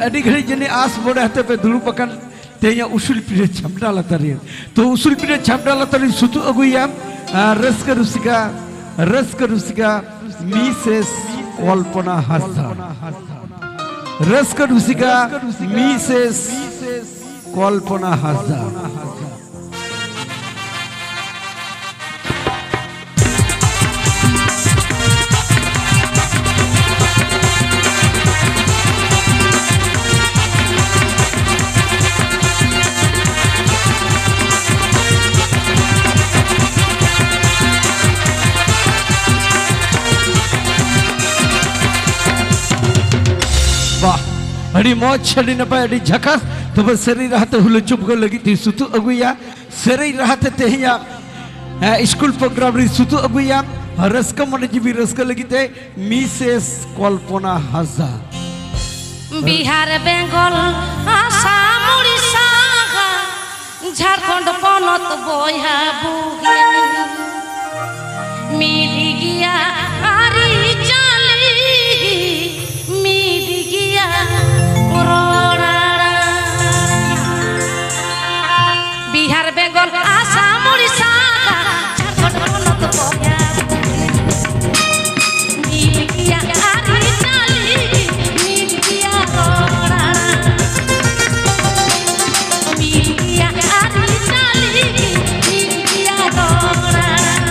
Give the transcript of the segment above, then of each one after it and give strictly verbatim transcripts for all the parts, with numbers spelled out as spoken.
ᱟᱹᱰᱤ ᱜᱷᱟᱹᱲᱤᱡ ᱡᱟᱹᱱᱤᱡ ᱟᱸᱥ ᱢᱚᱱᱮ ᱦᱟᱛᱮ ᱯᱮ ᱫᱩᱲᱩᱵ ᱟᱠᱟᱱ ᱛᱮᱦᱮᱧᱟᱜ ᱩᱥᱩᱞ ᱯᱤᱲᱟᱹ ᱪᱷᱟᱢᱰᱟ ᱞᱟᱛᱟᱨ ᱨᱮ᱾ ᱛᱚ, ᱩᱥᱩᱞ ᱯᱤᱲᱟᱹ ᱪᱷᱟᱢᱰᱟ ᱞᱟᱛᱟᱨ ᱨᱮ ᱥᱩᱛᱩᱜ ᱟᱹᱜᱩᱭᱟ, ᱟᱨ ᱨᱟᱹᱥᱠᱟᱹ ᱨᱩᱥᱤᱠᱟ, ᱨᱟᱹᱥᱠᱟᱹ ᱨᱩᱥᱤᱠᱟ ᱢᱤᱥᱮᱥ ᱠᱚᱞᱯᱚᱱᱟ ᱦᱟᱸᱥᱫᱟ᱾ ᱨᱟᱹᱥᱠᱟᱹ ᱨᱩᱥᱤᱠᱟ ᱢᱤᱥᱮᱥ ᱠᱚᱞᱯᱚᱱᱟ ᱦᱟᱸᱥᱫᱟ᱾ ᱵᱟᱦ, ᱟᱹᱰᱤ ᱢᱚᱡᱽ, ᱟᱹᱰᱤ ᱱᱟᱯᱟᱭ, ᱟᱹᱰᱤ ᱡᱷᱟᱠᱟᱥ᱾ ᱛᱚᱵᱮ ᱥᱮᱨᱮᱧ ᱨᱟᱦᱟ ᱛᱮ ᱦᱩᱞᱟᱹ ᱪᱩᱯ ᱠᱚ ᱞᱟᱹᱜᱤᱫ ᱛᱮ ᱥᱩᱛᱩᱜ ᱟᱹᱜᱩᱭᱟ᱾ ᱥᱮᱨᱮᱧ ᱨᱟᱦᱟ ᱛᱮ ᱛᱮᱦᱮᱧᱟᱜ, ᱮ, ᱥᱠᱩᱞ ᱯᱨᱳᱜᱨᱟᱢ ᱨᱮ ᱥᱩᱛᱩᱜ ᱟᱹᱜᱩᱭᱟ᱾ ᱨᱟᱹᱥᱠᱟᱹ ᱢᱚᱱᱮ ᱡᱤᱣᱤ ᱨᱟᱹᱥᱠᱟᱹ ᱞᱟᱹᱜᱤᱫ ᱛᱮ ᱢᱤᱥᱮᱥ ᱠᱚᱞᱯᱚᱱᱟ ᱦᱟᱸᱥᱫᱟ᱾ ᱵᱤᱦᱟᱨ, ᱵᱮᱝᱜᱚᱞ, ᱟᱥᱟᱢ, ᱩᱲᱤᱥᱥᱟ, ᱡᱷᱟᱲᱠᱷᱚᱸᱰ ᱯᱚᱱᱚᱛ ᱵᱚᱭᱦᱟ ᱵᱩᱦᱤᱱ᱾ ᱢᱤᱫ ᱜᱮᱭᱟ ᱟᱹᱨᱤᱪᱟᱹᱞᱤ, ᱢᱤᱫ ᱜᱮᱭᱟ ᱨᱚᱲ ᱟᱲᱟᱝ᱾ ᱵᱤᱦᱟᱨ, ᱵᱮᱝᱜᱚᱞ, ᱟᱥᱟᱢ, ᱩᱲᱤᱥᱥᱟ, ᱡᱷᱟᱲᱠᱷᱚᱸᱰ ᱯᱚᱱᱚᱛ ᱵᱚᱭᱦᱟ ᱵᱩᱦᱤᱱ᱾ ᱢᱤᱫ ᱜᱮᱭᱟ ᱟᱹᱨᱤᱪᱟᱹᱞᱤ, ᱢᱤᱫ ᱜᱮᱭᱟ ᱨᱚᱲ ᱟᱲᱟᱝ᱾ ᱢᱤᱫ ᱜᱮᱭᱟ ᱟᱹᱨᱤᱪᱟᱹᱞᱤ, ᱢᱤᱫ ᱜᱮᱭᱟ ᱨᱚᱲ ᱟᱲᱟᱝ᱾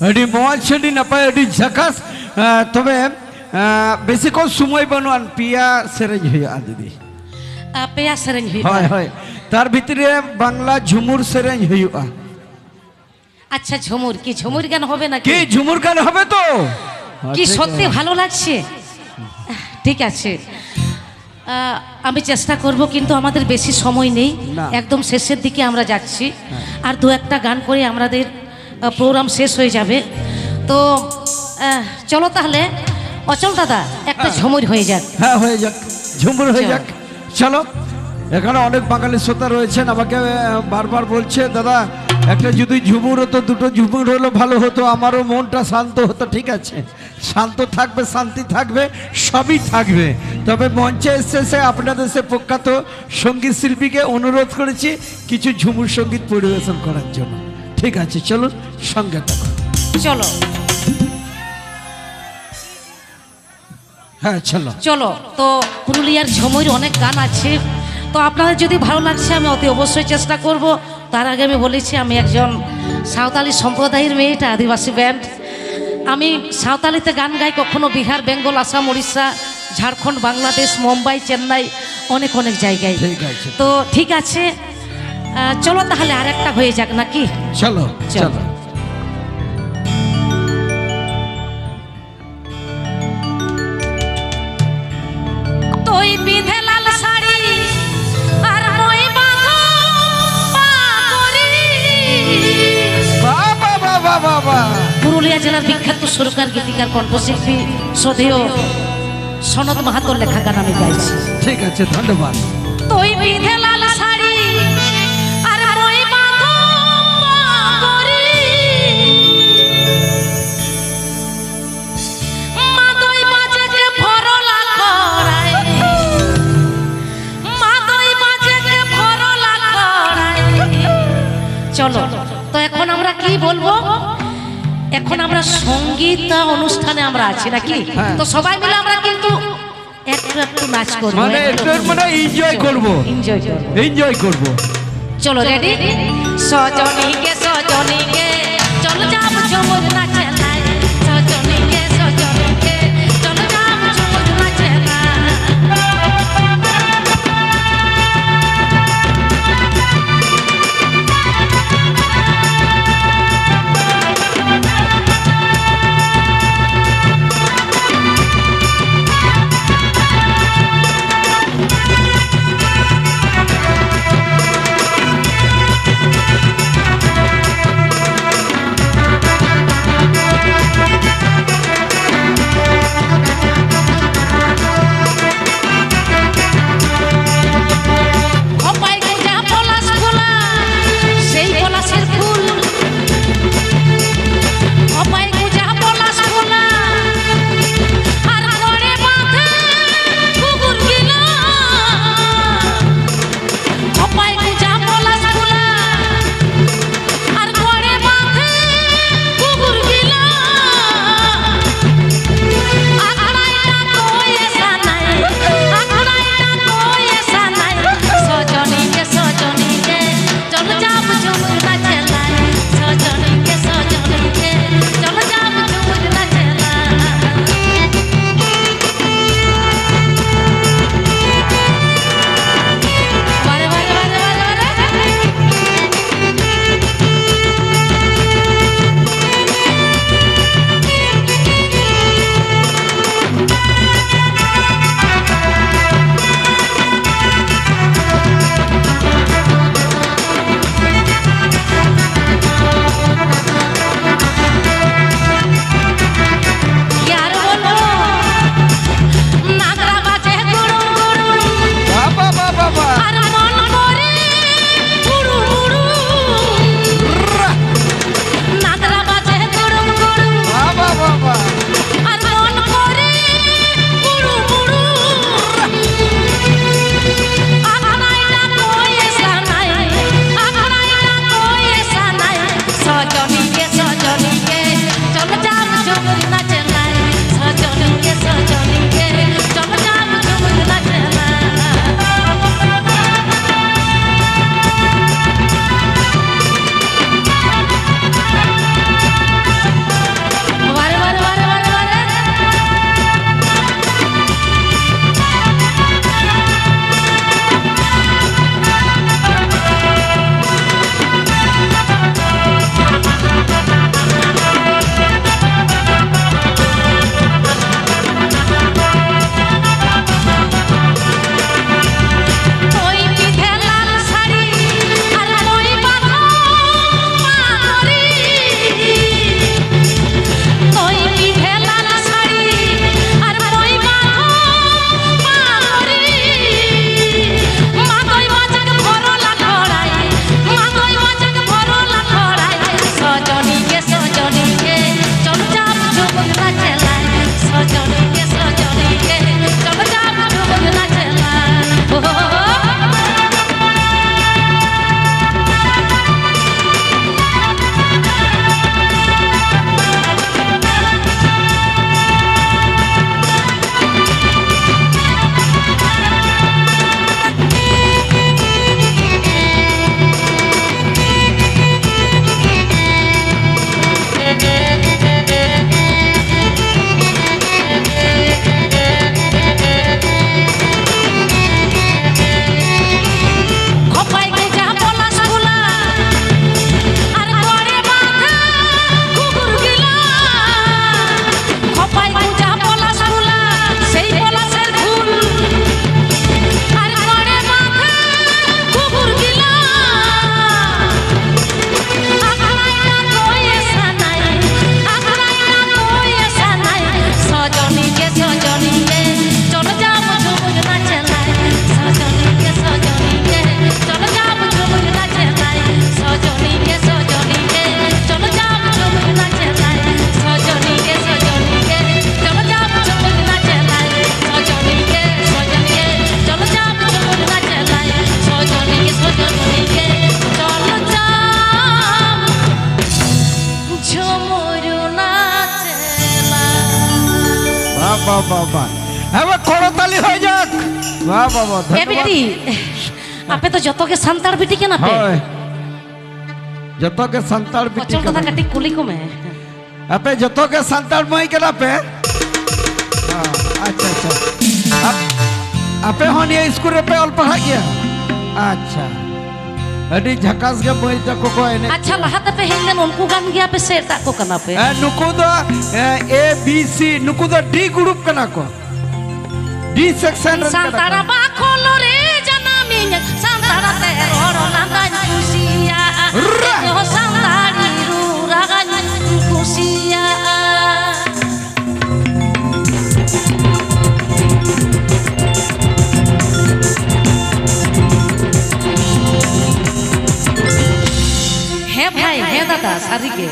ᱟᱹᱰᱤ ᱢᱚᱡᱽ, ᱟᱹᱰᱤ ᱱᱟᱯᱟᱭ, ᱟᱹᱰᱤ ᱡᱷᱟᱠᱟᱥ᱾ ᱟᱸ, ᱛᱚᱵᱮ, ᱟᱸ, ᱵᱮᱥᱤ ᱠᱚ ᱥᱚᱢᱚᱭ ᱵᱟᱹᱱᱩᱜᱼᱟ, ᱯᱮᱭᱟ ᱥᱮᱨᱮᱧ ᱦᱩᱭᱩᱜᱼᱟ, ᱫᱤᱫᱤ᱾ ᱟᱯᱮᱭᱟ ᱥᱮᱨᱮᱧ ᱦᱩᱭᱩᱜᱼᱟ᱾ ᱦᱳᱭ, ᱦᱳᱭ᱾ ᱛᱟᱨ ᱵᱷᱤᱛᱨᱤ ᱨᱮ ᱵᱟᱝᱞᱟ ᱡᱷᱩᱢᱩᱨ ᱥᱮᱨᱮᱧ ᱦᱩᱭᱩᱜᱼᱟ᱾ আচ্ছা, ঝুমুর, কি ঝুমুর গান হবে নাকি? কি ঝুমুর গান হবে তো? হ্যাঁ, কি ঠিক সত্যি আছে। ভালো লাগছে? ঠিক আছে। আহ, আমি চেষ্টা করব, কিন্তু আমাদের বেশি সময় নেই। না। একদম শেষের দিকে আমরা যাচ্ছি। হ্যাঁ। আর দু একটা গান করে আমাদের, আহ, প্রোগ্রাম শেষ হয়ে যাবে। তো, আহ, চলো তাহলে, অচল দাদা, একটা হ্যাঁ। ঝুমুর হয়ে যাক। হ্যাঁ, হয়ে যাক। ঝুমুর হয়ে চলো। যাক। চলো। এখানে অনেক বাঙালি শ্রোতা রয়েছেন, আমাকে, আহ, বারবার বলছে, "দাদা, একটা যদি ঝুমুর হতো, দুটো ঝুমুর হলে ভালো হতো, আমারও মনটা শান্ত হতো।" ঠিক আছে, শান্ত থাকবে, শান্তি থাকবে, সবই থাকবে। তবে মঞ্চে এসে, এসে আপনাদের সে প্রখ্যাত সঙ্গীত শিল্পীকে অনুরোধ করেছি কিছু ঝুমুর সঙ্গীত পরিবেশন করার জন্য। ঠিক আছে, চলুন, সঙ্গে থাকুন। চলো। হ্যাঁ, চলো। চলো, তো পুরুলিয়ার ঝুমুর অনেক গান আছে, তো আপনাদের যদি ভালো লাগছে আমি অতি অবশ্যই চেষ্টা করব। তার আগে আমি বলেছি, আমি একজন সাঁওতালি সম্প্রদায়ের মেয়ে, এটা আদিবাসী ব্যান্ড। আমি সাঁওতালিতে গান গাই, কখনো বিহার, বেঙ্গল, আসাম, উড়িষ্যা, ঝাড়খণ্ড, বাংলাদেশ, মুম্বাই, চেন্নাই, অনেক অনেক জায়গায়। ঠিক আছে। তো ঠিক আছে, আহ, চলো তাহলে আর একটা হয়ে যাক নাকি? চলো, চলো। চলো। তুই পিঁধে লাল শাড়ি আর মই বাঁধো পাগড়ি। বাহ, বাহ, বাহ, বাহ, বাহ, বাহ। পুরুলিয়া জেলার বিখ্যাত সুরকার, গীতিকার, কণ্ঠশিল্পী শ্রদ্ধেয় সনৎ মাহাতোর লেখা গান আমি গাইছি। ঠিক আছে, ধন্যবাদ। তুই পিঁধে লাল শাড়ি আর মই বাঁধো পাগড়ি। মাদই বাজে কে ভরলা খড়াই, মাদই বাজে কে ভরলা খড়াই। চলো, তো এখন আমরা কি বলবো? এখন আমরা সঙ্গীত অনুষ্ঠানে আমরা আছি নাকি? হ্যাঁ। তো সবাই মিলে আমরা কিন্তু একটু একটু নাচ করবো, মানে একটু একটু একটু মানে এনজয় করবো। এনজয় করবো। এনজয় করবো। চলো, রেডি? সজনী কে, সজনী কে, চল যাব ঝুমুর ᱵᱟ, ᱵᱟ, ᱵᱟ᱾ ᱦᱮᱸ, ᱵᱟ, ᱠᱚᱲᱚ ᱛᱟᱞᱤ ᱦᱩᱭ ᱡᱟᱠ᱾ ᱵᱟ, ᱵᱟ, ᱵᱟ, ᱮ ᱫᱷᱚᱱᱭᱚᱵᱟᱫ᱾ ᱵᱤᱴᱤ, ᱟᱯᱮ ᱫᱚ ᱡᱚᱛᱚ ᱜᱮ ᱥᱟᱱᱛᱟᱲ ᱵᱤᱴᱤ ᱠᱟᱱᱟ ᱯᱮ? ᱦᱳᱭ᱾ ᱡᱚᱛᱚ ᱜᱮ ᱥᱟᱱᱛᱟᱲ ᱵᱤᱴᱤ ᱠᱚᱪᱚᱞ ᱠᱟᱱᱟ ᱫᱟᱫᱟ, ᱯᱮ᱾ ᱠᱟᱹᱴᱤᱡ ᱠᱩᱞᱤ ᱠᱚᱢᱮ᱾ ᱟᱯᱮ ᱡᱚᱛᱚ ᱜᱮ ᱥᱟᱱᱛᱟᱲ ᱢᱟᱹᱭ ᱠᱟᱱᱟ ᱯᱮ? ᱦᱮᱸ, ᱟᱪᱪᱷᱟ, ᱟᱪᱪᱷᱟ᱾ ᱟᱯ-, ᱟᱯᱮ ᱦᱚᱸ ᱱᱤᱭᱟᱹ ᱥᱠᱩᱞ ᱨᱮᱯᱮ ᱚᱞ ᱯᱟᱲᱦᱟᱜ ᱜᱮᱭᱟ? ᱟᱪᱪᱷᱟ᱾ ᱟᱹᱰᱤ ᱡᱷᱟᱠᱟᱥ ᱜᱮ ᱢᱟᱹᱭ ᱛᱟᱠᱚ ᱠᱚ ᱮᱱᱮᱡ ᱟᱪᱪᱷᱟ, ᱜᱮᱭᱟ᱾ ᱞᱟᱦᱟ ᱛᱮᱯᱮ ᱦᱮᱡ ᱞᱮᱱ ᱩᱱᱠᱩ ᱜᱟᱱ ᱜᱮᱭᱟ ᱯᱮ ᱥᱮ ᱮᱴᱟᱜ ᱠᱚ ᱠᱟᱱᱟ ᱯᱮ? ᱦᱮᱸ, ᱱᱩᱠᱩ ᱫᱚ, ᱮ, A B C, ᱱᱩᱠᱩ ᱫᱚ D group ᱠᱟᱱᱟ ᱠᱚ᱾ D section ᱨᱮᱱ ᱠᱟᱱᱟ ᱠᱚ᱾ ᱥᱟᱱᱛᱟᱲ ᱵᱟᱠᱷᱳᱞ ᱨᱮ ᱡᱟᱱᱟᱢᱤᱧ, ᱥᱟᱱᱛᱟᱲ ᱛᱮ ᱨᱚᱲ ᱞᱟᱸᱫᱟᱧ ᱠᱩᱥᱤᱭᱟᱜᱼᱟ᱾ ᱨᱟ! ᱤᱧ ᱦᱚᱸ ᱥᱟᱱᱛᱟᱲᱤ ᱨᱩ ᱨᱟᱜᱟᱧ ᱠᱩᱥᱤᱭᱟᱜᱼᱟ᱾ ᱦᱮᱸ ᱵᱷᱟᱭ, ᱦᱮᱸ ᱫᱟᱫᱟ, ᱥᱟᱹᱨᱤ ᱜᱮ᱾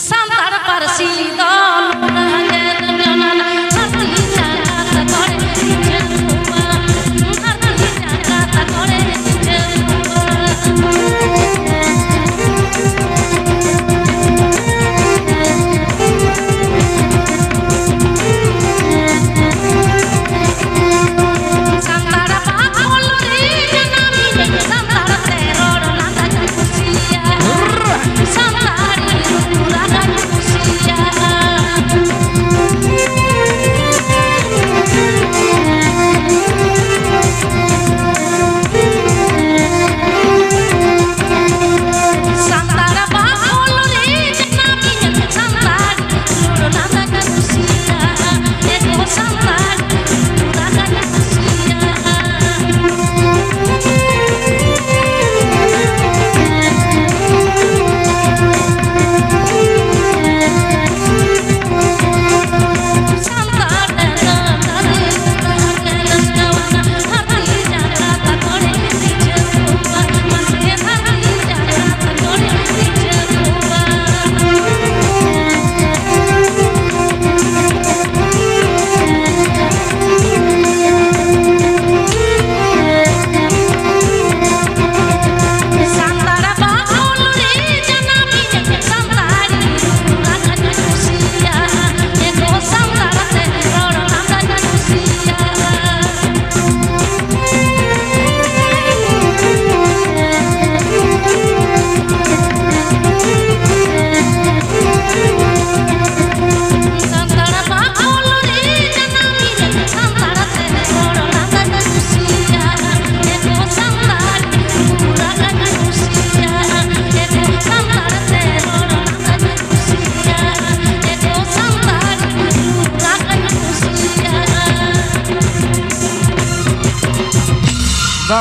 ᱥᱟᱱᱛᱟᱲ ᱯᱟᱹᱨᱥᱤ ᱫᱚ ᱱᱚᱰᱮ ᱜᱮ ᱡᱟᱱᱟᱢ, ᱫᱷᱟᱹᱨᱛᱤ ᱡᱟᱠᱟᱛ ᱠᱚᱨᱮ ᱡᱟᱹᱱᱩᱢᱟ, ᱫᱷᱟᱹᱨᱛᱤ ᱡᱟᱠᱟᱛ ᱠᱚᱨᱮ ᱡᱟᱹᱱᱩᱢᱟ᱾ ᱥᱟᱱᱛᱟᱲ ᱵᱟᱠᱷᱳᱞ ᱨᱮ ᱡᱟᱱᱟᱢ, ᱥᱟᱱᱛᱟᱲ ᱛᱮ ᱨᱚᱲ ᱞᱟᱸᱫᱟᱧ ᱠᱩᱥᱤᱭᱟᱜᱼᱟ, ᱥᱟᱱᱛᱟᱲᱤ ᱨᱩ ᱨᱟᱦᱟᱧ ᱠᱩᱥᱤᱭᱟᱜᱼᱟ᱾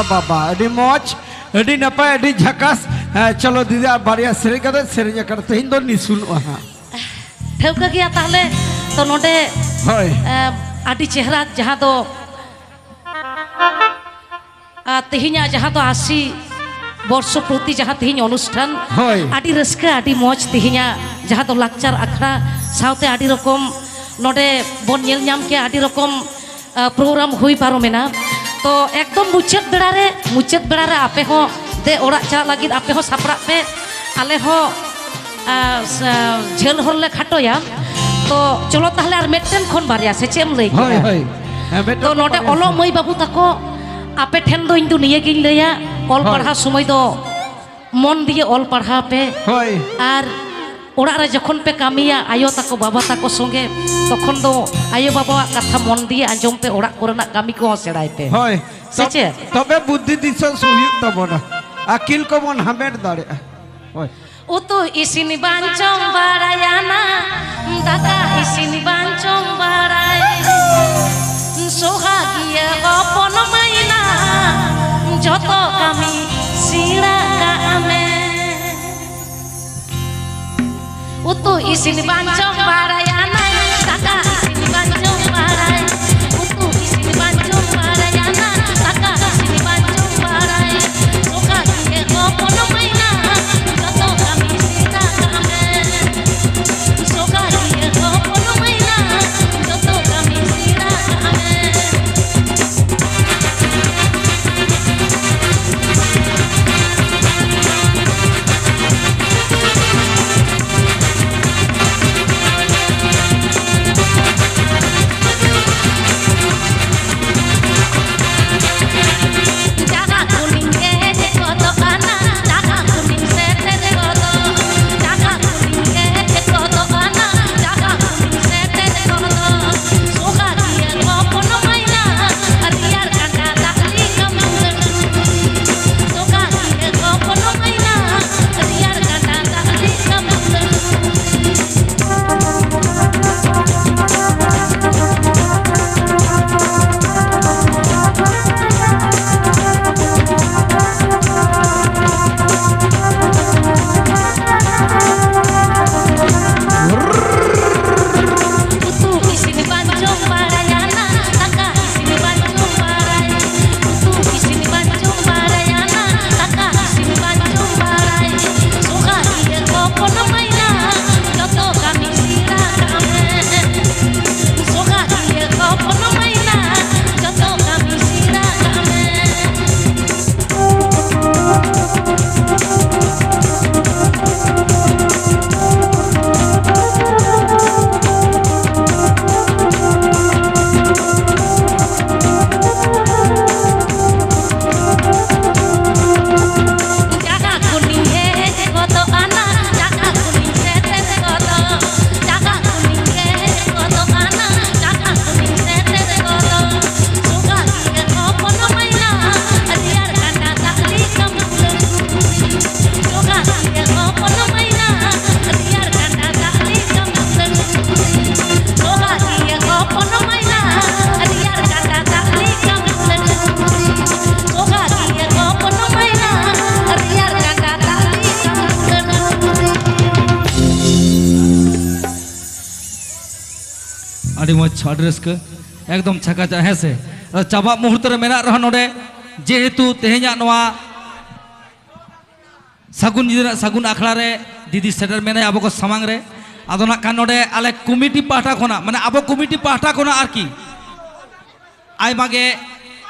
ᱵᱟᱵᱟ, ᱟᱹᱰᱤ ᱢᱚᱡᱽ, ᱟᱹᱰᱤ ᱱᱟᱯᱟᱭ, ᱟᱹᱰᱤ ᱡᱷᱟᱠᱟᱥ᱾ ᱦᱮᱸ, ᱪᱚᱞᱚ ᱫᱤᱫᱤ, ᱟᱨ ᱵᱟᱨᱭᱟ ᱥᱮᱨᱮᱧ ᱠᱟᱛᱮ ᱥᱮᱨᱮᱧ ᱟᱠᱷᱲᱟ ᱛᱮᱦᱮᱧ ᱫᱚ ᱱᱤᱥᱩᱱᱚᱜᱼᱟ ᱦᱟᱸᱜ᱾ ᱴᱷᱟᱹᱣᱠᱟᱹ ᱜᱮᱭᱟ ᱛᱟᱦᱞᱮ᱾ ᱛᱚ ᱱᱚᱰᱮ, ᱦᱳᱭ᱾ ᱮ, ᱟᱹᱰᱤ ᱪᱮᱦᱨᱟ ᱡᱟᱦᱟᱸ ᱫᱚ, ᱟ, ᱛᱮᱦᱮᱧᱟᱜ ᱡᱟᱦᱟᱸ ᱫᱚ ᱟᱥᱤ ᱵᱚᱨᱥᱚ ᱯᱨᱚᱛᱤ ᱡᱟᱦᱟᱸ ᱛᱮᱦᱮᱧ ᱚᱱᱩᱥᱴᱷᱟᱱ, ᱦᱳᱭ᱾ ᱟᱹᱰᱤ ᱨᱟᱹᱥᱠᱟᱹ, ᱟᱹᱰᱤ ᱢᱚᱡᱽ ᱛᱮᱦᱮᱧᱟᱜ ᱡᱟᱦᱟᱸ ᱫᱚ ᱞᱟᱠᱪᱟᱨ ᱟᱠᱷᱲᱟ ᱥᱟᱶᱛᱮ ᱟᱹᱰᱤ ᱨᱚᱠᱚᱢ ᱱᱚᱰᱮ ᱵᱚᱱ ᱧᱮᱞ ᱧᱟᱢ ᱠᱮᱜᱼᱟ, ᱟᱹᱰᱤ ᱨᱚᱠᱚᱢ ᱟ, ᱯᱨᱳᱜᱨᱟᱢ ᱦᱩᱭ ᱯᱟᱨᱚᱢᱮᱱᱟ᱾ ᱛᱚ ᱮᱠᱫᱚᱢ ᱢᱩᱪᱟᱹᱫ ᱵᱮᱲᱟ ᱨᱮ, ᱢᱩᱪᱟᱹᱫ ᱵᱮᱲᱟ ᱨᱮ ᱟᱯᱮ ᱦᱚᱸ ᱫᱮ ᱚᱲᱟᱜ ᱪᱟᱞᱟᱜ ᱞᱟᱹᱜᱤᱫ ᱟᱯᱮ ᱦᱚᱸ ᱥᱟᱯᱲᱟᱜ ᱯᱮ, ᱟᱞᱮ ᱦᱚᱸ, ᱟ, ᱥ-, ᱟ, ᱡᱷᱟᱹᱞ ᱦᱚᱨ ᱞᱮ ᱠᱷᱟᱴᱚᱭᱟ᱾ ᱛᱚ ᱪᱚᱞᱚ ᱛᱟᱦᱞᱮ ᱟᱨ ᱢᱤᱫᱴᱮᱱ ᱠᱷᱚᱱ ᱵᱟᱨᱭᱟ, ᱥᱮ ᱪᱮᱫ ᱮᱢ ᱞᱟᱹᱭ ᱦᱳᱭ, ᱠᱮᱫᱟ? ᱦᱳᱭ᱾ ᱦᱮᱸ, ᱢᱤᱫᱴᱮᱱ ᱛᱚ ᱠᱷᱚᱱ ᱱᱚᱰᱮ ᱵᱟᱨᱭᱟ ᱚᱞᱚᱜ ᱥᱮ᱾ ᱢᱟᱹᱭ ᱵᱟᱹᱵᱩ ᱛᱟᱠᱚ, ᱟᱯᱮ ᱴᱷᱮᱱ ᱫᱚ ᱤᱧ ᱫᱚ ᱱᱤᱭᱟᱹ ᱜᱤᱧ ᱞᱟᱹᱭᱟ, ᱚᱞ ᱦᱳᱭ᱾ ᱯᱟᱲᱦᱟᱣ ᱥᱚᱢᱚᱭ ᱫᱚ ᱢᱚᱱ ᱫᱤᱭᱮ ᱚᱞ ᱯᱟᱲᱦᱟᱣ ᱯᱮ᱾ ᱦᱳᱭ᱾ ᱟᱨ ᱚᱲᱟᱜ ᱨᱮ ᱡᱚᱠᱷᱚᱱ ᱯᱮ ᱠᱟᱹᱢᱤᱭᱟ ᱟᱭᱳ ᱛᱟᱠᱚ, ᱵᱟᱵᱟ ᱛᱟᱠᱚ ᱥᱚᱸᱜᱮ, ᱛᱚᱠᱷᱚᱱ ᱫᱚ ᱟᱭᱳ ᱵᱟᱵᱟᱣᱟᱜ ᱠᱟᱛᱷᱟ ᱢᱚᱱ ᱫᱤᱭᱮ ᱟᱸᱡᱚᱢ ᱯᱮ, ᱚᱲᱟᱜ ᱠᱚᱨᱮᱱᱟᱜ ᱠᱟᱹᱢᱤ ᱠᱚᱦᱚᱸ ᱥᱮᱬᱟᱭ ᱯᱮ᱾ ᱦᱳᱭ᱾ ᱥᱮ ᱛᱚ-, ᱪᱮᱫ? ᱛᱚᱵᱮ ᱵᱩᱫᱽᱫᱷᱤ ᱫᱤᱥᱟᱹ ᱦᱩᱭᱩᱜ ᱛᱟᱵᱚᱱᱟ, ᱟᱹᱠᱤᱞ ᱠᱚᱵᱚᱱ ᱦᱟᱢᱮᱴ ᱫᱟᱲᱮᱭᱟᱜᱼᱟ᱾ ᱦᱳᱭ᱾ ᱩᱛᱩ ᱤᱥᱤᱱ ᱵᱟᱝ ᱪᱚᱝ ᱵᱟᱲᱟᱭᱟᱱᱟ, ᱫᱟᱠᱟ ᱤᱥᱤᱱ ᱵᱟᱝ ᱪᱚᱝ ᱵᱟᱲᱟᱭ, ᱥᱚᱦᱟᱜᱤᱭᱟᱹ ᱦᱚᱯᱚᱱ ᱢᱟᱹᱭᱱᱟ, ᱡᱚᱛᱚ ᱠᱟᱹᱢᱤ ᱥᱮᱬᱟ ᱠᱟᱜ ᱢᱮ᱾ ᱩᱛᱩ ᱤᱥᱤᱱ ᱵᱟᱝ ᱪᱚᱝ ᱵᱟᱲᱟᱭᱟᱱᱟ, ᱫᱟᱠᱟ ᱤᱥᱤᱱ ᱵᱟᱝ ᱪᱚᱝ ᱵᱟᱲᱟᱭ, ᱩᱛᱩ ᱤᱥᱤᱱ ᱵᱟᱝ ᱪᱚᱝ ᱵᱟᱲᱟᱭᱟᱱᱟ, ᱫᱟᱠᱟ ᱤᱥᱤᱱ ᱵᱟᱝ ᱪᱚᱝ ᱵᱟᱲᱟᱭ, ᱥᱚᱦᱟᱜᱤᱭᱟᱹ ᱦᱚᱯᱚᱱ ᱢᱟᱹᱭᱱᱟ, ᱡᱚᱛᱚ ᱠᱟᱹᱢᱤ ᱥᱮᱬᱟ ᱠᱟᱜ ᱢᱮ᱾ ᱥᱚᱦᱟᱜᱤᱭᱟᱹ ᱦᱚᱯᱚᱱ ᱢᱟᱹᱭᱱᱟ, ᱡᱚᱛᱚ ᱠᱟᱹᱢᱤ ᱥᱮᱬᱟ ᱠᱟᱜ ᱢᱮ᱾ ᱟᱹᱰᱤ ᱢᱚᱡᱽ, ᱟᱹᱰᱤ ᱨᱟᱹᱥᱠᱟᱹ, ᱮᱠᱫᱚᱢ ᱪᱷᱟᱠᱟᱪᱷᱟᱠ, ᱦᱮᱸ ᱥᱮ? ᱟᱫᱚ ᱪᱟᱵᱟᱜ ᱢᱩᱦᱩᱨᱛᱚ ᱨᱮ ᱢᱮᱱᱟᱜ ᱨᱮᱦᱚᱸ ᱱᱚᱰᱮ ᱡᱮᱦᱮᱛᱩ ᱛᱮᱦᱮᱧᱟᱜ ᱱᱚᱣᱟ ᱥᱟᱹᱜᱩᱱ ᱧᱤᱫᱟᱹ ᱨᱮᱱᱟᱜ ᱥᱟᱹᱜᱩᱱ ᱟᱠᱷᱲᱟ ᱨᱮ ᱫᱤᱫᱤ ᱥᱮᱴᱮᱨ ᱢᱮᱱᱟᱭᱟ ᱟᱵᱚ ᱠᱚ ᱥᱟᱢᱟᱝ ᱨᱮ᱾ ᱟᱫᱚ ᱱᱟᱜ ᱠᱷᱟᱱ ᱱᱚᱰᱮ ᱟᱞᱮ ᱠᱚᱢᱤᱴᱤ ᱯᱟᱦᱴᱟ ᱠᱷᱚᱱᱟᱜ, ᱢᱟᱱᱮ ᱟᱵᱚ ᱠᱚᱢᱤᱴᱤ ᱯᱟᱦᱴᱟ ᱠᱷᱚᱱᱟᱜ ᱟᱨᱠᱤ ᱟᱭᱢᱟ ᱜᱮ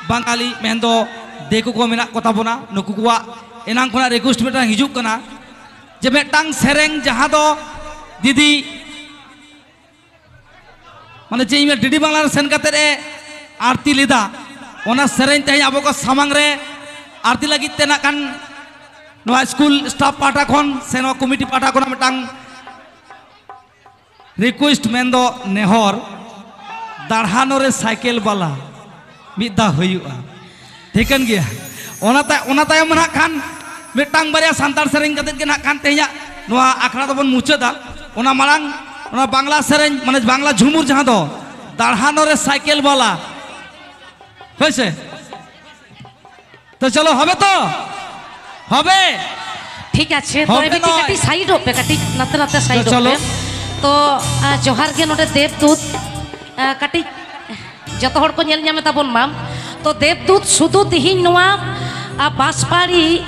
ᱵᱟᱝᱜᱟᱞᱤ ᱢᱮᱱᱫᱚ ᱫᱤᱠᱩ ᱠᱚ ᱢᱮᱱᱟᱜ ᱠᱚᱛᱟ ᱵᱚᱱᱟ, ᱱᱩᱠᱩ ᱠᱚᱣᱟᱜ ᱮᱱᱟᱝ ᱠᱷᱚᱱᱟᱜ ᱨᱤᱠᱩᱭᱮᱥᱴ ᱢᱤᱫᱴᱟᱝ ᱦᱤᱡᱩᱜ ᱠᱟᱱᱟ ᱡᱮ ᱢᱤᱫᱴᱟᱝ ᱥᱮᱨᱮᱧ ᱡᱟᱦᱟᱸ ᱫᱚ ᱫᱤᱫᱤ ᱢᱟᱱᱮ ᱪᱮᱫ ᱤᱧ ᱢᱮᱱᱟ, ᱰᱤᱰᱤ ᱵᱟᱝᱞᱟ ᱨᱮ ᱥᱮᱱ ᱠᱟᱛᱮᱫ ᱮ ᱟᱨᱛᱤ ᱞᱮᱫᱟ, ᱚᱱᱟ ᱥᱮᱨᱮᱧ ᱛᱮᱦᱮᱧ ᱟᱵᱚ ᱠᱚ ᱥᱟᱢᱟᱝ ᱨᱮ ᱟᱨᱛᱤ ᱞᱟᱹᱜᱤᱫ ᱛᱮ ᱱᱟᱜ ᱠᱷᱟᱱ ᱱᱚᱣᱟ ᱥᱠᱩᱞ ᱥᱴᱟᱯ ᱯᱟᱦᱴᱟ ᱠᱷᱚᱱ ᱥᱮ ᱱᱚᱣᱟ ᱠᱚᱢᱤᱴᱤ ᱯᱟᱦᱴᱟ ᱠᱷᱚᱱᱟᱜ ᱢᱤᱫᱴᱟᱝ ᱨᱤᱠᱩᱭᱮᱥᱴ ᱢᱮᱱᱫᱚ ᱱᱮᱦᱚᱨ, ᱫᱟᱲᱦᱟᱱᱚ ᱨᱮ ᱥᱟᱭᱠᱮᱞ ᱵᱟᱞᱟ ᱢᱤᱫ ᱫᱷᱟᱣ ᱦᱩᱭᱩᱜᱼᱟ᱾ ᱴᱷᱤᱠᱟᱹᱱ ᱜᱮᱭᱟ᱾ ᱚᱱᱟ ᱛᱟᱭ-, ᱚᱱᱟ ᱛᱟᱭᱚᱢ ᱱᱟᱜ ᱠᱷᱟᱱ ᱢᱤᱫᱴᱟᱝ ᱵᱟᱨᱭᱟ ᱥᱟᱱᱛᱟᱲ ᱥᱮᱨᱮᱧ ᱠᱟᱛᱮᱫ ᱜᱮ ᱱᱟᱜ ᱠᱷᱟᱱ ᱛᱮᱦᱮᱧᱟᱜ ᱱᱚᱣᱟ ᱟᱠᱷᱲᱟ ᱫᱚᱵᱚᱱ ᱢᱩᱪᱟᱹᱫᱟ᱾ ᱚᱱᱟ ᱢᱟᱲᱟᱝ ᱚᱱᱟ ᱵᱟᱝᱞᱟ ᱥᱮᱨᱮᱧ, ᱢᱟᱱᱮ ᱵᱟᱝᱞᱟ ᱡᱷᱩᱢᱩᱨ ᱡᱟᱦᱟᱸ ᱫᱚ ᱫᱟᱲᱦᱟᱱᱚ ᱨᱮ ᱥᱟᱭᱠᱮᱞ ᱵᱟᱞᱟ, ᱦᱳᱭ ᱥᱮ? ᱛᱚ ᱪᱚᱞᱚ, ᱦᱚᱵᱮ ᱛᱚ? ᱦᱚᱵᱮ? ᱴᱷᱤᱠ ᱟᱪᱷᱮ, ᱛᱚ ᱦᱚᱵᱮ ᱮᱵᱤ ᱛᱤ ᱱᱚᱭ᱾ ᱠᱟᱹᱴᱤᱡ ᱥᱟᱭᱤᱰᱚᱜ ᱯᱮ, ᱠᱟᱹᱴᱤᱡ ᱱᱟᱛᱮ ᱱᱟᱛᱮ ᱛᱚ ᱥᱟᱭᱤᱰᱚᱜ ᱪᱚᱞᱚ᱾ ᱯᱮ᱾ ᱛᱚ, ᱟ, ᱡᱚᱦᱟᱨ ᱜᱮ ᱱᱚᱰᱮ ᱫᱮᱵᱽᱫᱩᱛ, ᱟ, ᱠᱟᱹᱴᱤᱡ ᱡᱚᱛᱚ ᱦᱚᱲ ᱠᱚ ᱧᱮᱞ ᱧᱟᱢᱮ ᱛᱟᱵᱚᱱ ᱢᱟ᱾ ᱛᱚ ᱫᱮᱵᱽᱫᱩᱛ ᱥᱩᱫᱷᱩ ᱛᱤᱦᱤᱧ ᱱᱚᱣᱟ, ᱟ, ᱵᱟᱥᱯᱟᱲᱤ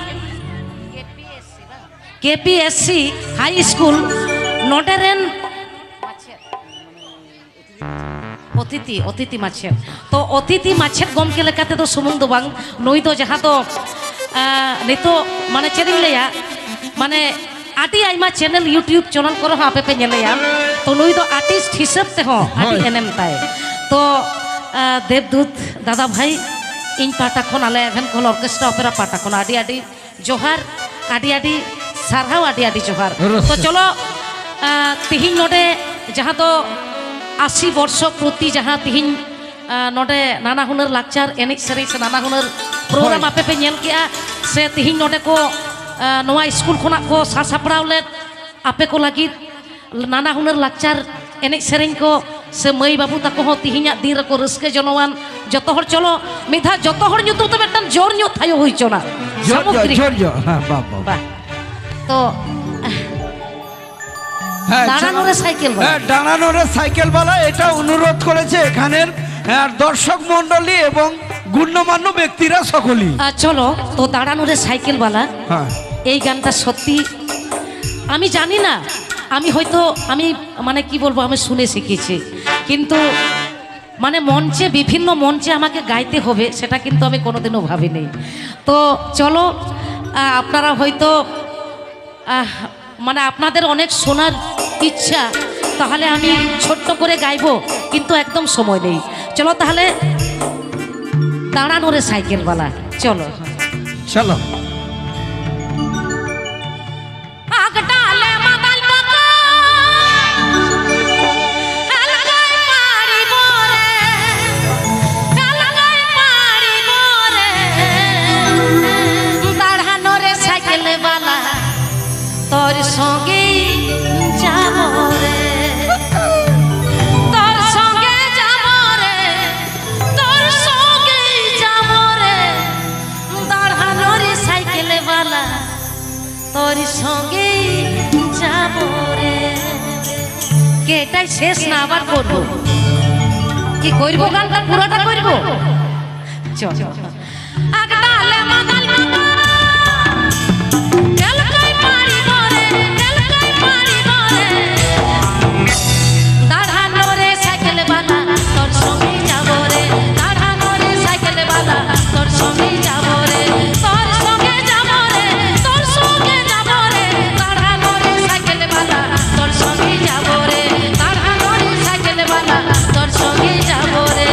ᱠᱮ ᱯᱤ ᱮᱥ ᱥᱤ ᱦᱟᱭ ᱥᱠᱩᱞ ᱱᱚᱰᱮ ᱨᱮᱱ ᱚᱛᱤᱛᱷᱤ, ᱚᱛᱤᱛᱷᱤ ᱢᱟᱪᱮᱫ᱾ ᱛᱚ ᱚᱛᱤᱛᱷᱤ ᱢᱟᱪᱮᱫ ᱜᱚᱢᱠᱮ ᱞᱮᱠᱟ ᱛᱮᱫᱚ ᱥᱩᱢᱩᱝ ᱫᱚ ᱵᱟᱝ, ᱱᱩᱭ ᱫᱚ ᱡᱟᱦᱟᱸ ᱫᱚ, ᱟ, ᱱᱤᱛᱚᱜ ᱢᱟᱱᱮ ᱪᱮᱫ ᱤᱧ ᱞᱟᱹᱭᱟ, ᱢᱟᱱᱮ ᱟᱹᱰᱤ ᱟᱭᱢᱟ ᱪᱮᱱᱮᱞ, YouTube ᱪᱮᱱᱮᱞ ᱠᱚᱨᱮ ᱦᱚᱸ ᱟᱯᱮ ᱯᱮ ᱧᱮᱞᱮᱭᱟ᱾ ᱛᱚ ᱱᱩᱭ ᱫᱚ ᱟᱨᱴᱤᱥᱴ ᱦᱤᱥᱟᱹᱵ ᱛᱮᱦᱚᱸ ᱟᱹᱰᱤ ᱦᱳᱭ᱾ ᱮᱱᱮᱢ ᱛᱟᱭ᱾ ᱛᱚ, ᱟ, ᱫᱮᱵᱽᱫᱩᱛ ᱫᱟᱫᱟ ᱵᱷᱟᱭ, ᱤᱧ ᱯᱟᱦᱴᱟ ᱠᱷᱚᱱ, ᱟᱞᱮ ᱮᱵᱷᱮᱱ ᱠᱷᱚᱱ ᱚᱨᱠᱮᱥᱴᱨᱟ ᱚᱯᱮᱨᱟ ᱯᱟᱦᱴᱟ ᱠᱷᱚᱱ ᱟᱹᱰᱤ ᱟᱹᱰᱤ ᱡᱚᱦᱟᱨ, ᱟᱹᱰᱤ ᱟᱹᱰᱤ ᱥᱟᱨᱦᱟᱣ, ᱟᱹᱰᱤ ᱟᱹᱰᱤ ᱡᱚᱦᱟᱨ᱾ ᱨᱟᱹᱥᱠᱟᱹ᱾ ᱛᱚ ᱪᱚᱞᱚ, ᱟ, ᱛᱤᱦᱤᱧ ᱱᱚᱰᱮ ᱡᱟᱦᱟᱸ ᱫᱚ ᱟᱥᱤ ᱵᱚᱨᱥᱚ ᱯᱨᱚᱛᱤ ᱡᱟᱦᱟᱸ ᱛᱤᱦᱤᱧ, ᱟ, ᱱᱚᱰᱮ ᱱᱟᱱᱟ ᱦᱩᱱᱟᱹᱨ ᱞᱟᱠᱪᱟᱨ ᱮᱱᱮᱡ ᱥᱮᱨᱮᱧ ᱥᱮ ᱱᱟᱱᱟ ᱦᱩᱱᱟᱹᱨ ᱯᱨᱳᱜᱨᱟᱢ ᱦᱳᱭ᱾ ᱟᱯᱮ ᱯᱮ ᱧᱮᱞ ᱠᱮᱜᱼᱟ, ᱥᱮ ᱛᱤᱦᱤᱧ ᱱᱚᱰᱮ ᱠᱚ, ᱟ, ᱱᱚᱣᱟ ᱥᱠᱩᱞ ᱠᱷᱚᱱᱟᱜ ᱠᱚ ᱥᱟᱥᱟᱯᱲᱟᱣ ᱞᱮᱫ ᱟᱯᱮ ᱠᱚ ᱞᱟᱹᱜᱤᱫ ᱱᱟᱱᱟ ᱦᱩᱱᱟᱹᱨ ᱞᱟᱠᱪᱟᱨ ᱮᱱᱮᱡ ᱥᱮᱨᱮᱧ ᱠᱚ, ᱥᱮ ᱢᱟᱹᱭ ᱵᱟᱹᱵᱩ ᱛᱟᱠᱚ ᱦᱚᱸ ᱛᱤᱦᱤᱧᱟᱜ ᱫᱤᱱ ᱨᱮᱠᱚ ᱨᱟᱹᱥᱠᱟᱹ ᱡᱚᱱᱚᱣᱟᱱ᱾ ᱡᱚᱛᱚ ᱦᱚᱲ ᱪᱚᱞᱚ ᱢᱤᱫ ᱫᱷᱟᱣ ᱡᱚᱛᱚ ᱦᱚᱲ ᱧᱩᱛᱩᱢ ᱛᱮ ᱢᱤᱫᱴᱟᱝ ᱡᱳᱨ ᱧᱚᱜ ᱛᱷᱟᱭᱚ ᱦᱩᱭ ᱦᱚᱪᱚᱱᱟ᱾ ᱡᱳᱨ ᱧᱚᱜ, ᱥᱟᱢᱩᱫᱨᱤᱠ᱾ ᱡᱳᱨ ᱧᱚᱜ᱾ ᱦᱮᱸ, ᱵᱟ, ᱵᱟ, ᱵᱟ᱾ ᱵᱟ᱾ ᱛᱚ, হ্যাঁ, দাঁড়ানো রে সাইকেল বালা। হ্যাঁ, দাঁড়ানো রে সাইকেল বালা, এটা অনুরোধ করেছে এখানের, হ্যাঁ, দর্শক মণ্ডলী এবং গণ্যমান্য ব্যক্তিরা সকলেই। আহ, চলো তো, দাঁড়ানো রে সাইকেল বালা। হ্যাঁ। এই গানটা সত্যি আমি জানি না, আমি হয়তো, আমি মানে কি বলবো, আমি শুনে শিখেছি, কিন্তু মানে মঞ্চে, বিভিন্ন মঞ্চে আমাকে গাইতে হবে, সেটা কিন্তু আমি কোনোদিনও ভাবিনি। তো চলো, আহ, আপনারা হয়তো, আহ, মানে আপনাদের অনেক শোনার ইচ্ছা, তাহলে আমি ছোট্ট করে গাইবো, কিন্তু একদম সময় নেই। চলো তাহলে, দাঁড়ানো রে সাইকেল বালা, চলো। চলো। আগ ডালে মাতাল পাকা, আলগাই পারিব রে, আলগাই পারিব রে। দাঁড়ানো রে সাইকেল বালা, তোর সঙ্গেই যাব রে, তোর সঙ্গে যাব রে, তোর সঙ্গেই যাব রে। দাঁড়ানো রে সাইকেল বালা, তোর সঙ্গেই যাব রে। কে এটাই শেষ না আবার করবো? কি করবো, গানটা পুরোটা করবো? চল। আগ ডালে মাতাল পাকা, তেল কই পারিব রে, তেল কই পারিব রে। দাঁড়ানো রে সাইকেল বালা, তোর সঙ্গে যাব রে। দাঁড়ানো রে সাইকেল বালা, তোর সঙ্গে যাব রে। তোর সঙ্গে যাব রে, তোর সঙ্গে যাব রে। দাঁড়ানো রে সাইকেল বালা, তোর সঙ্গে যাব রে। দাঁড়ানো রে সাইকেল বালা, তোর সঙ্গে যাব রে।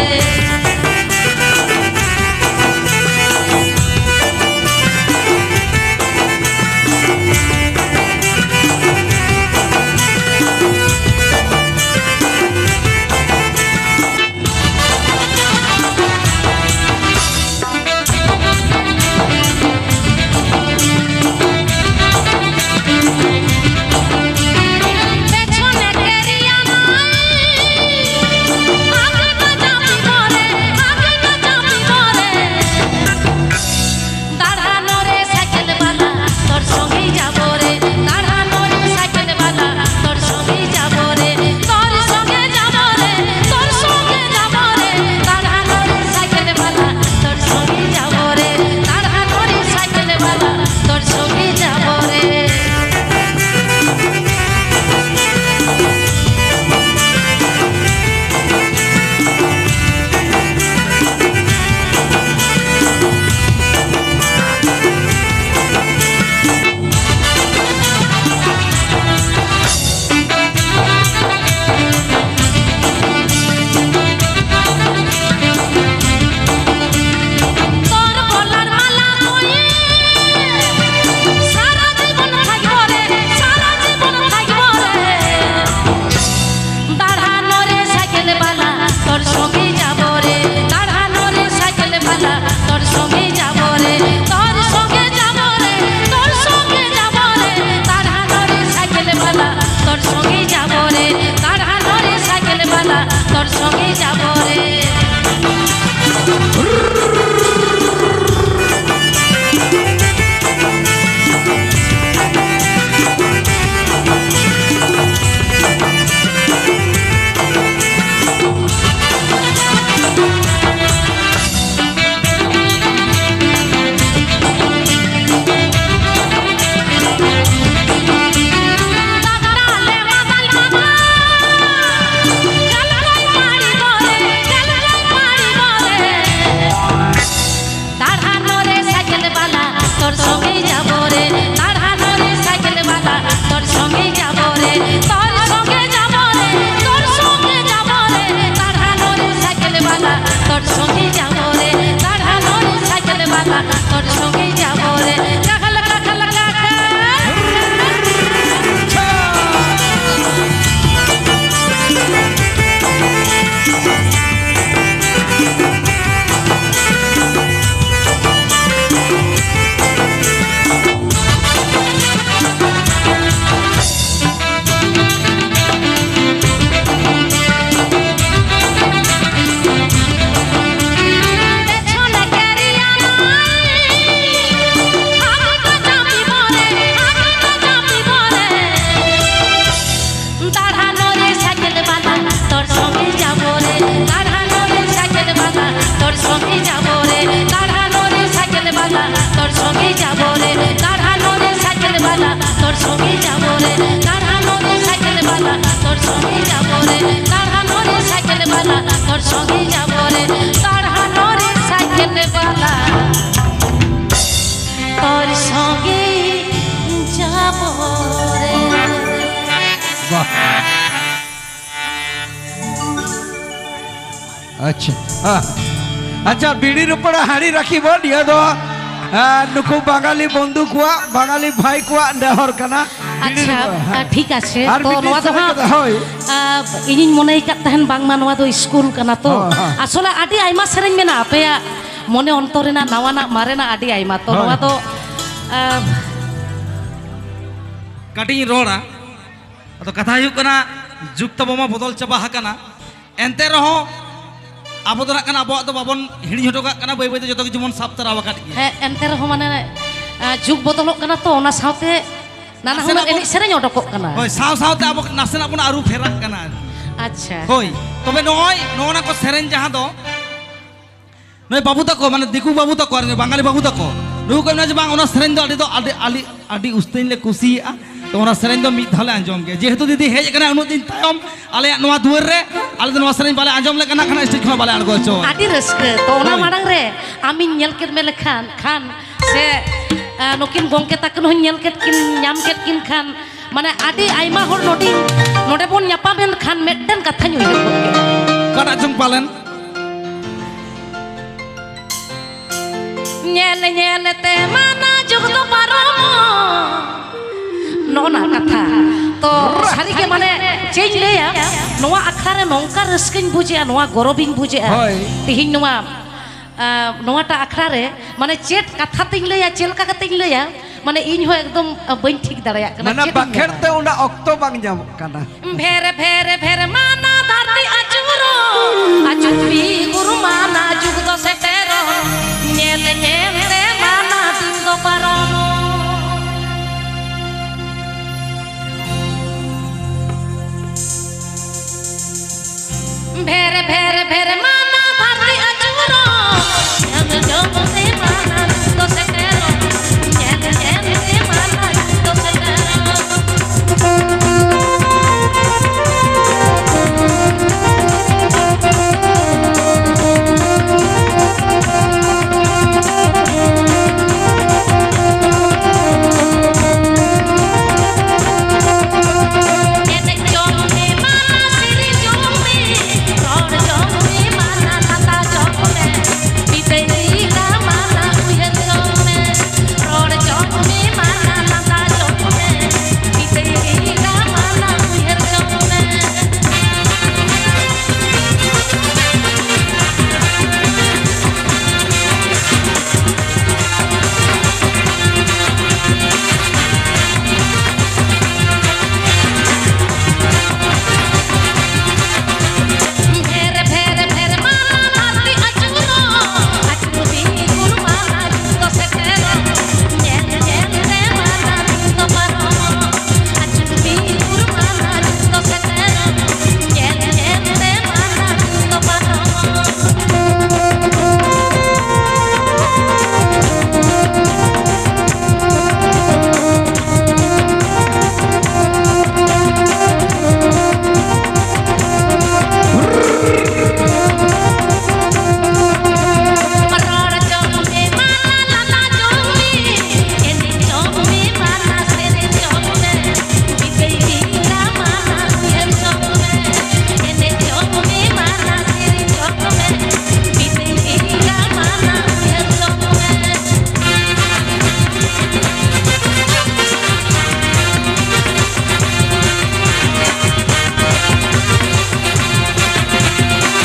সঙ্গে যাব রে, তার হানোরে সাইকেল বালা, তোর সঙ্গে যাব রে, তার হানোরে সাইকেল বালা, তোর সঙ্গে যাব রে, তার হানোরে সাইকেল বালা, তোর সঙ্গে যাব রে। বাহ। ᱟᱪᱪᱷᱟ᱾ ᱦᱮᱸ᱾ ᱟᱪᱪᱷᱟ, ᱵᱤᱲᱤ ᱨᱚᱯᱚᱲᱟ ᱦᱟᱺᱰᱤ ᱨᱟᱠᱷᱤ ᱵᱚᱱ, ᱱᱤᱭᱟᱹ ᱫᱚ, ᱟᱨ ᱱᱩᱠᱩ ᱵᱟᱝᱜᱟᱞᱤ ᱵᱚᱱᱫᱷᱩ ᱠᱚᱣᱟᱜ, ᱵᱟᱝᱜᱟᱞᱤ ᱵᱷᱟᱭ ᱠᱚᱣᱟᱜ ᱱᱮᱦᱚᱨ ᱠᱟᱱᱟ᱾ ᱵᱤᱲᱤ ᱟᱪᱪᱷᱟ, ᱨᱚᱯᱚᱲᱟ, ᱦᱮᱸ᱾ ᱟᱨ ᱴᱷᱤᱠ ᱟᱪᱷᱮ᱾ ᱟᱨ ᱛᱚ, ᱢᱤᱫᱴᱤᱡ ᱱᱚᱣᱟ ᱫᱚ ᱥᱮᱨᱮᱧ ᱦᱟᱸᱜ, ᱠᱟᱛᱮ, ᱦᱳᱭ᱾ ᱟᱨ, ᱤᱧᱤᱧ ᱢᱚᱱᱮᱭ ᱠᱟᱫ ᱛᱟᱦᱮᱱ ᱵᱟᱝᱢᱟ ᱱᱚᱣᱟ ᱫᱚ ᱥᱠᱩᱞ ᱠᱟᱱᱟ ᱛᱚ᱾ ᱦᱳᱭ, ᱦᱳᱭ᱾ ᱟᱥᱚᱞᱮ ᱟᱹᱰᱤ ᱟᱭᱢᱟ ᱥᱮᱨᱮᱧ ᱢᱮᱱᱟᱜᱼᱟ ᱟᱯᱮᱭᱟᱜ ᱢᱚᱱᱮ ᱚᱱᱛᱚᱨ ᱨᱮᱱᱟᱜ ᱱᱟᱣᱟᱱᱟᱜ ᱢᱟᱨᱮᱱᱟᱜ ᱟᱹᱰᱤ ᱟᱭᱢᱟ᱾ ᱛᱚ, ᱦᱳᱭ, ᱱᱚᱣᱟ ᱦᱳᱭ᱾ ᱫᱚ, ᱟᱨ, ᱠᱟᱹᱴᱤᱡ ᱤᱧ ᱨᱚᱲᱟ᱾ ᱟᱫᱚ ᱠᱟᱛᱷᱟ ᱦᱩᱭᱩᱜ ᱠᱟᱱᱟ, ᱡᱩᱜᱽ ᱛᱟᱵᱚ ᱢᱟ ᱵᱚᱫᱚᱞ ᱪᱟᱵᱟ ᱟᱠᱟᱱᱟ, ᱮᱱᱛᱮ ᱨᱮᱦᱚᱸ ᱟᱵᱚ ᱫᱚ ᱱᱟᱜ ᱠᱷᱟᱱ ᱟᱵᱚᱣᱟᱜ ᱫᱚ ᱵᱟᱵᱚᱱ ᱦᱤᱲᱤᱧ ᱦᱚᱴᱚ ᱠᱟᱜ ᱠᱟᱱᱟ, ᱵᱟᱹᱭ ᱵᱟᱹᱭ ᱛᱮ ᱡᱚᱛᱚ ᱠᱤᱪᱷᱩ ᱵᱚᱱ ᱥᱟᱵ ᱛᱟᱨᱟ ᱟᱠᱟᱫ ᱜᱮᱭᱟ᱾ ᱦᱮᱸ, ᱮᱱᱛᱮ ᱨᱮᱦᱚᱸ ᱢᱟᱱᱮ, ᱟᱸ, ᱡᱩᱜᱽ ᱵᱚᱫᱚᱞᱚᱜ ᱠᱟᱱᱟ ᱛᱚ, ᱚᱱᱟ ᱥᱟᱶᱛᱮ ᱱᱟᱱᱟ ᱱᱟᱥᱮᱱᱟᱜ ᱦᱩᱱᱟᱹᱨ ᱵᱚᱱ, ᱮᱱᱮᱡ ᱥᱮᱨᱮᱧ ᱚᱰᱚᱠᱚᱜ ᱠᱟᱱᱟ᱾ ᱦᱳᱭ, ᱥᱟᱶ ᱥᱟᱶᱛᱮ ᱟᱵᱚ ᱱᱟᱥᱮᱱᱟᱜ ᱵᱚᱱ ᱟᱹᱨᱩ ᱯᱷᱮᱨᱟᱜ ᱠᱟᱱᱟ ᱟᱨᱠᱤ᱾ ᱟᱪᱪᱷᱟ᱾ ᱦᱳᱭ, ᱛᱚᱵᱮ ᱱᱚᱜᱼᱚᱭ ᱱᱚᱜᱼᱚ ᱱᱟ ᱠᱚ ᱥᱮᱨᱮᱧ ᱡᱟᱦᱟᱸ ᱫᱚ ᱱᱩᱭ ᱵᱟᱹᱵᱩ ᱛᱟᱠᱚ, ᱢᱟᱱᱮ ᱫᱤᱠᱩ ᱵᱟᱹᱵᱩ ᱛᱟᱠᱚ ᱟᱨ ᱵᱟᱝᱜᱟᱞᱤ ᱵᱟᱹᱵᱩ ᱛᱟᱠᱚ, ᱱᱩᱠᱩ ᱠᱚ ᱢᱮᱱᱟ ᱡᱮ, "ᱵᱟᱝ, ᱚᱱᱟ ᱥᱮᱨᱮᱧ ᱫᱚ ᱟᱹᱰᱤ ᱫᱚ ᱟᱹᱰᱤ, ᱟᱹᱰᱤ, ᱟᱹᱰᱤ ᱩᱥᱛᱟᱹᱧ ᱞᱮ ᱠᱩᱥᱤᱭᱟᱜᱼᱟ, ᱛᱚ ᱚᱱᱟ ᱥᱮᱨᱮᱧ ᱫᱚ ᱢᱤᱫ ᱫᱷᱟᱣ ᱞᱮ ᱟᱸᱡᱚᱢ ᱜᱮᱭᱟ, ᱡᱮᱦᱮᱛᱩ ᱫᱤᱫᱤ ᱦᱮᱡ ᱟᱠᱟᱱᱟ ᱩᱱᱟᱹᱜ ᱫᱤᱱ ᱛᱟᱭᱚᱢ ᱟᱞᱮᱭᱟᱜ ᱱᱚᱣᱟ ᱫᱩᱣᱟᱹᱨ ᱨᱮ, ᱟᱞᱮ ᱫᱚ ᱱᱚᱣᱟ ᱥᱮᱨᱮᱧ ᱵᱟᱞᱮ ᱟᱸᱡᱚᱢ ᱞᱮᱠᱷᱟᱱ ᱱᱟᱜ ᱠᱷᱟᱱ ᱥᱴᱮᱡ ᱠᱷᱚᱱ ᱵᱟᱞᱮ ᱟᱬᱜᱚ ᱦᱚᱪᱚᱣᱟᱭᱟ᱾" ᱟᱹᱰᱤ ᱨᱟᱹᱥᱠᱟᱹ᱾ ᱛᱚ, ᱚᱱᱟ ᱦᱳᱭ᱾ ᱢᱟᱲᱟᱝ ᱨᱮ ᱟᱢᱤᱧ ᱧᱮᱞ ᱠᱮᱫ ᱢᱮ ᱞᱮᱠᱷᱟᱱ, ᱠᱷᱟᱱ ᱥᱮ, ᱟ, ᱱᱩᱠᱤᱱ ᱜᱚᱢᱠᱮ ᱛᱟᱹᱠᱤᱱ ᱦᱚᱸᱧ ᱧᱮᱞ ᱠᱮᱫ ᱠᱤᱱ, ᱧᱟᱢ ᱠᱮᱫ ᱠᱤᱱ ᱠᱷᱟᱱ, ᱢᱟᱱᱮ, ᱟᱹᱰᱤ ᱟᱭᱢᱟ ᱦᱚᱲ ᱱᱚᱰᱮ, ᱱᱚᱰᱮ ᱵᱚᱱ ᱧᱟᱯᱟᱢ ᱮᱱ ᱠᱷᱟᱱ ᱢᱤᱫᱴᱮᱱ ᱠᱟᱛᱷᱟᱧ ᱩᱭᱦᱟᱹᱨ ᱜᱚᱫ ᱠᱮᱫᱟ᱾ ᱚᱠᱟᱴᱟᱜ ᱪᱚᱝ ᱯᱟᱞᱮᱱ? ᱧᱮᱞ ᱧᱮᱞ ᱛᱮ ᱢᱟᱱᱟ ᱡᱩᱜᱽ ᱫᱚ ᱯᱟᱨᱚᱢᱚᱜ᱾ ᱱᱚᱜᱼᱚ ᱱᱟ ᱠᱟᱛᱷᱟ᱾ ᱛᱚ, ᱥᱟᱹᱨᱤ ᱜᱮ, ᱢᱟᱱᱮ, ᱪᱮᱫ ᱤᱧ ᱞᱟᱹᱭᱟ, ᱱᱚᱣᱟ ᱟᱠᱷᱲᱟ ᱨᱮ ᱱᱚᱝᱠᱟ ᱨᱟᱹᱥᱠᱟᱹᱧ ᱵᱩᱡᱮᱜᱼᱟ, ᱱᱚᱣᱟ ᱜᱚᱨᱚᱵᱤᱧ ᱵᱩᱡᱮᱜᱼᱟ᱾ ᱦᱳᱭ᱾ ᱛᱤᱦᱤᱧ ᱱᱚᱣᱟ, ᱟ, ᱱᱚᱣᱟᱴᱟᱜ ᱟᱠᱷᱲᱟ ᱨᱮ, ᱢᱟᱱᱮ, ᱪᱮᱫ ᱠᱟᱛᱷᱟ ᱛᱤᱧ ᱞᱟᱹᱭᱟ, ᱪᱮᱫ ᱞᱮᱠᱟ ᱠᱟᱛᱮᱧ ᱞᱟᱹᱭᱟ, ᱢᱟᱱᱮ, ᱤᱧ ᱦᱚᱸ ᱮᱠᱫᱚᱢ, ᱟ, ᱵᱟᱹᱧ ᱴᱷᱤᱠ ᱫᱟᱲᱮᱭᱟᱜ ᱠᱟᱱᱟ, ᱢᱟᱱᱮ, ᱪᱮᱫ ᱤᱧ ᱵᱟᱠᱷᱮᱲ ᱢᱮᱱᱟ᱾ ᱛᱮ ᱚᱱᱟ ᱚᱠᱛᱚ ᱵᱟᱝ ᱧᱟᱢᱚᱜ ᱠᱟᱱᱟ᱾ ᱵᱷᱮᱨ ᱵᱷᱮᱨ ᱵᱷᱮᱨ ᱢᱟᱱᱟ ᱫᱷᱟᱹᱨᱛᱤ ᱟᱹᱪᱩᱨᱚᱜ, ᱟᱹᱪᱩᱨ ᱯᱤ ᱜᱩᱨᱩ ᱢᱟᱱᱟ ᱡᱩᱜᱽ ᱫᱚ ᱥᱮᱴᱮᱨᱚᱜ, ᱧᱮᱞ ᱧᱮᱞ ᱛᱮ ᱢᱟᱱᱟ ᱫᱤᱱ ᱫᱚ ᱯᱟᱨᱚᱢᱚᱜ᱾ ᱵᱷᱮᱨ